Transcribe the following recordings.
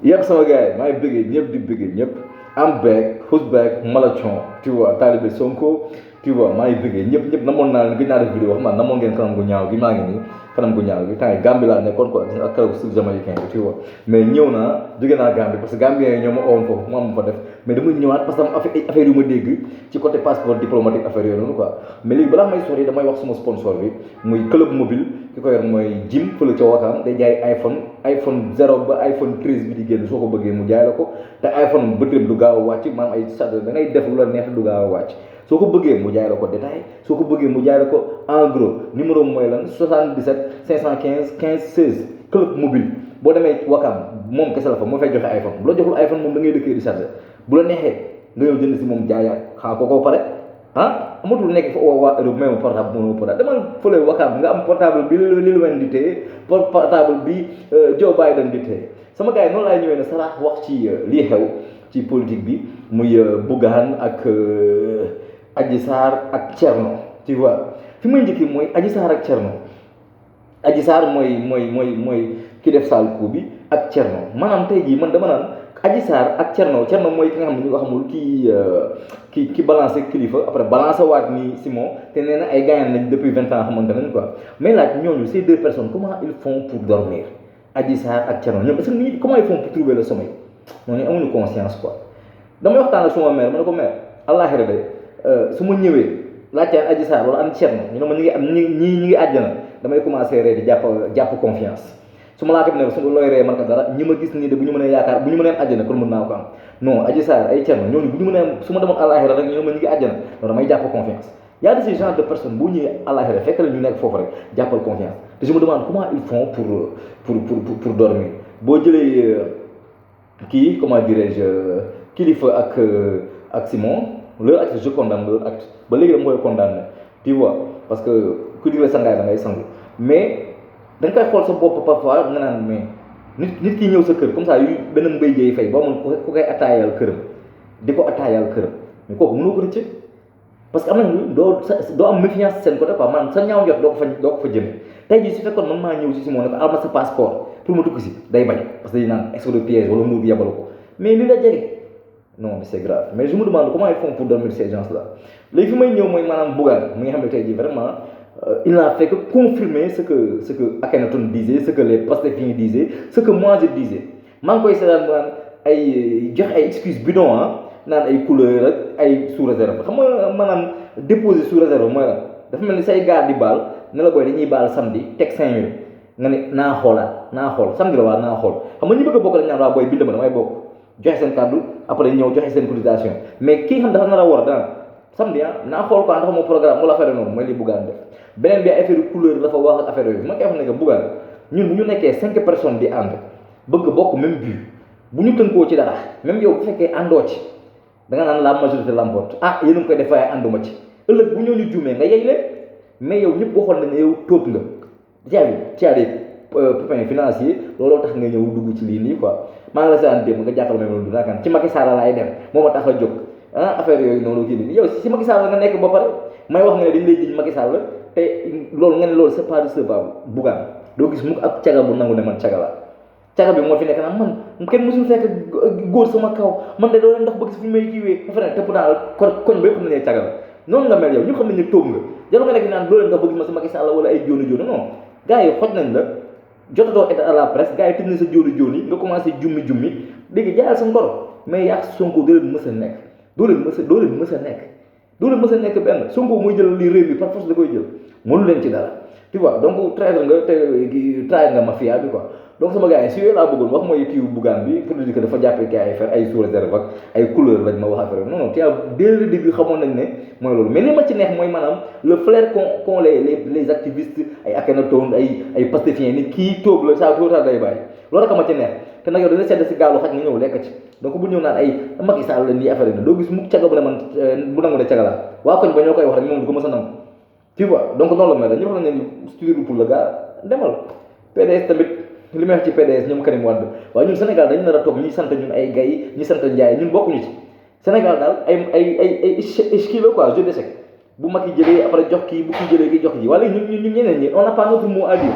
yëpp sama gars yi maa ngi bëggee ñëpp di bëggee ñëpp am beeg xus beeg malachon tu vois taalibe Sonko tu vois maa ngi bëggee ñëpp namoon naa leen gëj naa def vidéo xam naa namoon ngeen kanam gu ñaaw gi maa ngi nii kanam gu ñaaw gi temps yi Gambie laa nekkoon quoi ak karaw sud jamaïcain bi tu vois mais ñëw naa jóge naa Gambie parce que Gambien yi ñoo ma owoon foofu mu am fa def mais damay ñëwaat parce que am affaire yu ma dégg ci côté passeport diplomatique affaire yooyu noonu quoi mais léegi balaa may sori damay wax suma sponsor bi muy club mobile ki ko yor mooy Jim fële ca Wakaam day jaay iPhone 0 ba iPhone 13 bi di génn soo ko bëggee mu jaay la ko te iPhone bëtëram du gaaw a wàcc maanaam ay chargeur da ngay def lu la neex du gaaw a wàcc soo ko bëggee mu jaay la ko détail soo ko bëggee mu jaay la ko en gros numéro mooy lan 77 515 15 16 club mobile boo demee Wakaam moom kese la fa moo fay joxe iPhone bu la joxul iPhone moom da ngay dëkkee di chargé bu la neexee nga ñëw jënd si moom jaayaat xaa ko pare amatul nekk fa waa Europe même portable mënoo portable demal fële Wakaam nga am portable bi Lil Wayne di téye portable bi Joe Biden di téye sama gars yi noonu laay ñëwee ne saraax wax ci lii xew ci politique bi muy Bougane ak Adji Sarr ak Thierno tu vois fi may njëkki mooy Adji Sarr ak Thierno Adji Sarr mooy ki def saal coup bi ak Thierno maanaam tey jii man dama naan Adji Sarr ak Thierno mooy ki nga xam ne ñu ko xamul ki balancé kilifa après balancé waat ni Simon te nee na ay gaañan lañ depuis 20 ans xamante nañ quoi mais laaj ñooñu ces deux personnes comment ils font pour dormir Adji Sarr ak Thierno ñoom est-ce que nii comment ils font pour trouver le sommeil ñooñu amuñu conscience quoi damay waxtaan ak suma mère ma ne ko mère àllaaxira de su ma ñëwee laajte Adji Sarr wala an Thierno ñu ne ma ñi ngi àjjana damay commencé ree di jàpp confiance su ma laa ko ne su looy ree man ko dara ñi ma gis nii de bu ñu mënee yaakaar bu ñu mënee àjjana kon mën naa ko am non Adji Sarr ay Thierno ñooñu bu ñu mënee su ma demoon àllaaxira rek ñu ne ma ñu ngi àjjana non damay jàpp confiance y a de ces genre de personnes boo ñëwee àllaaxira fekk la ñu nekk foofu rek jàppal confiance te je me demande comment ils font pour dormir boo jëlee kii comment dirais-je kilifa ak Simon leur acte je condamne leur acte ba léegi dama koy condamné tu vois parce que ku digle sangaay da ngay sang mais da nga koy xool sa bopp parfois nga naan mais nit ki ñëw sa kër comme ça yu benn mbéy jëy fay boo mën ku koy attaayal këram di ko attaayal këram mais kooku mënoo ko rëcc parce que am nañu doo am méfiance seen côté quoi man sa ñaaw njot doo ko fa jëme tey jii su fekkoon man maa ñëw si Simon ne ko alma sa passeport pour ma tukki si day bañ parce que dañu naan excès de piège wala muur bi yebal ko mais li la jege non c'est grave mais je me demande comment ils font pour dormir ces gens là léegi fi may ñëw mooy maanaam Bougane mi nga xam ne tey jii vraiment il n'a fait que confirmer ce que Akhenaton disait, ce que les Pastefiens disaient, ce que moi je disais. maa ngi koy seetaan naan ay jox ay excuses bidon naan ay couleur ak ay sous réserve xam nga maanaam déposer sous réserve mooy lan dafa mel ni say gars di baal ne la booy dañuy baal samedi teg 5000 nga ne naa xool samedi la waa naa xool xam nga ñi bëgg a bokk dañ naan waa booy bind ma damay bokk joxe seen kàddu après ñëw joxe seen cotisation mais kii xam dafa nar a war daan samedi naa xool quoi ndax moo programme wala affaire noonu mooy li Bougane def beneen bi affaire couleur dafa wax ak affaire yooyu ma koy wax ne que Bougane ñun bu ñu nekkee 5 personnes di ànd bëgg bokk même but bu ñu tënkoo ci dara même yow bu fekkee àndoo ci da nga naan la majorité l'emporte yéen a ngi koy def waaye ànduma ci ëllëg bu ñëw ñu juumee nga yey leen mais yow ñëpp waxoon nañ ne yow tóob nga ci des pépins financiers looloo tax nga ñëw dugg ci lii nii quoi maa ngi la seetaan démb nga jàppal même du naakaan ci Macky Sall laay dem moo ma tax a jóg affaire yooyu noonu kii nii yow si Macky Sall nga nekk ba pare may wax nga ne dañ lay jiñ Macky Sall te loolu nga ne loolu c'est pas recevable Bougane doo gis mukk ab caga bu nangu ne man caga la caga bi moo fi nekk nag man kenn mësul fekk góor sama kaw man de doo leen ndox bëgg si fi may kiiwee dafa ne tëpp naa koñ ba yëpp xam nañu caga la noonu nga mel yow ñu xam nañu tóob nga jalu nga nekk naan doo leen ndox bëgg ma si Macky Sall wala ay jooni jooni non gars yi xoj nañ la jotatoo état à la presse gars yi tëj na sa jooni jooni nga commencé jummi léegi jaayal sa ngor mais yaa Sonko doo leen mës a nekk doo leen mës a nekk benn Sonko muy jël li réew mi par force da koy jël mënu leen ci dara tu vois donc traître nga mafia bi quoi donc sama gars yi si yooyu laa bëggoon wax mooy kii Bougane bi pour dire que dafa jàppee kii ay affaire ay sous réserve ak ay couleur lañ ma wax affaire non non dès le début xamoon nañ ne mooy loolu mais li ma ci neex mooy maanaam le flair qu'ont les activistes ay Akhenaton ay Pastefiens ni kii toog la saa tóotaa day bàyyi loolu rek ma ci neex te nag yow dana sedd si gaalu xaj nga ñëw lekk ci donc bu ñëw naan ay Macky Sall la nii affaire yi doo gis mukk caga bu ne man bu nangu ne caga laa waa koñ ba ñoo koy wax rek moom du ko mës a nangu tu vois donc noonu la mel la ñëpp xam nañ ne studio pour le gars demal PDS tamit li may wax ci PDS ñoom Karim Wade waaye ñun Sénégal dañu nar a toog ñi sant ñun ay Gaye ñi sant Ndiaye ñun bokkuñu ci Sénégal daal ay kii la quoi jeu d'échec bu mag yi jëlee après jox kii bu kii jëlee kii jox wala ñun ñeneen ñi on n'a pas notre mot à dire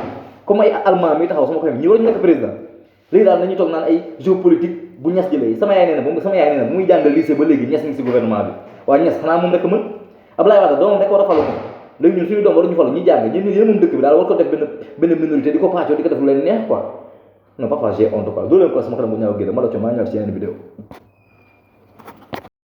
comme ay allemand mi taxaw sama ko xam ñi war ñu nekk président léegi daal nañu toog naan ay géopolitique bu Niass jëlee sama yaay nee na bu muy jàng lycée ba léegi Niass mi ngi si gouvernement bi waaye Niass xanaa moom rek mën Abdoulaye Wade doomam rek war a falu ko léegi ñun suñu doom waruñu falu ñu jàng ñun yéen moom dëkk bi daal war ko def benn minorité di ko pàccoo di ko def lu leen neex quoi non parfois j'ai honte quoi doo leen ko sama kanam bu ñaaw génn ma la coono maa ñëwaat ci yeneen vidéo